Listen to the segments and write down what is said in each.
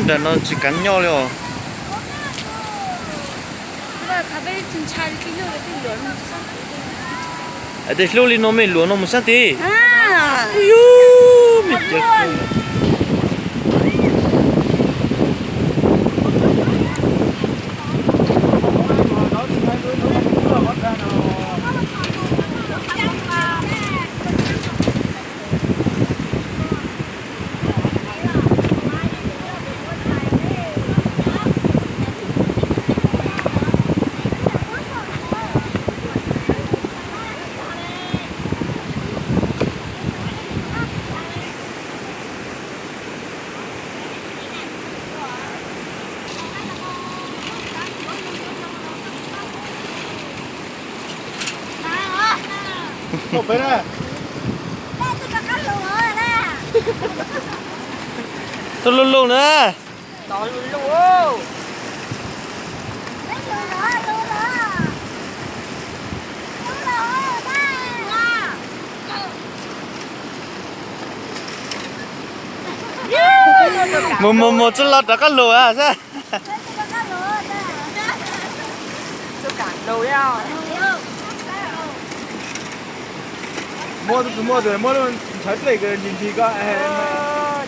Nram no tsis kav nyoj li os. Tej hlub li no mej luam no mus sab tid. Tuaj lug lug na. Mus mus mus txuj lo rov qab lug a. Muaj tus muaj tus muaj lub ntshaw dlej ntsis ntsis ko.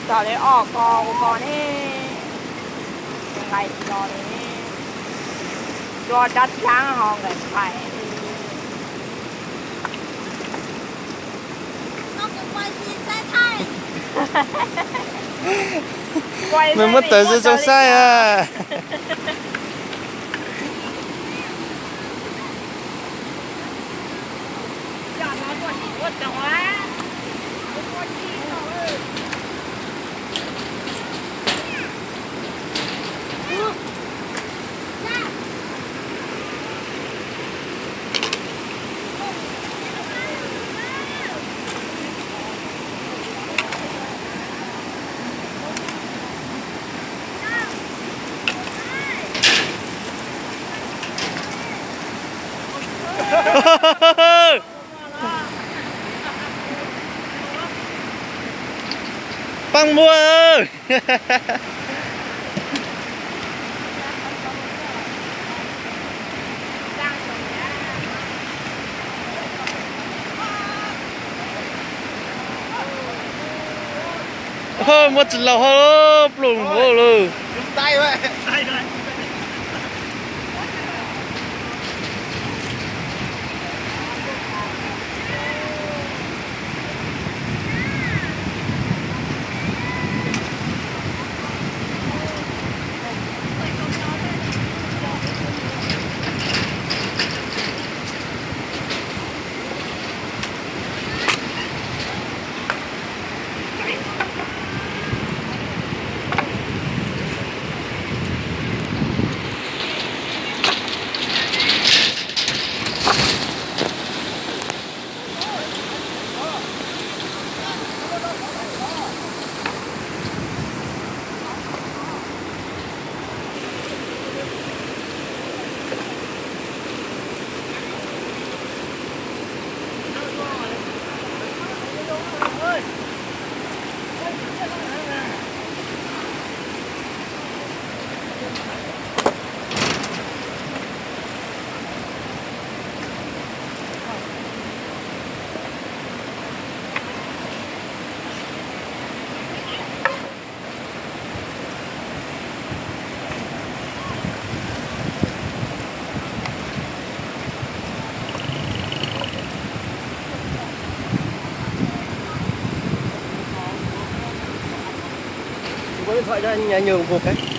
Tag li ob ko ua ko ne. Nqaij tso li. Tso dab dlaab ho nqaij nqaij. Nws muab tawm zoo zoo saib a. Paab npua. Muab tsis laus ho pluj npaum lawm. Ua ib thoim nyob nyuag nkaus kawg.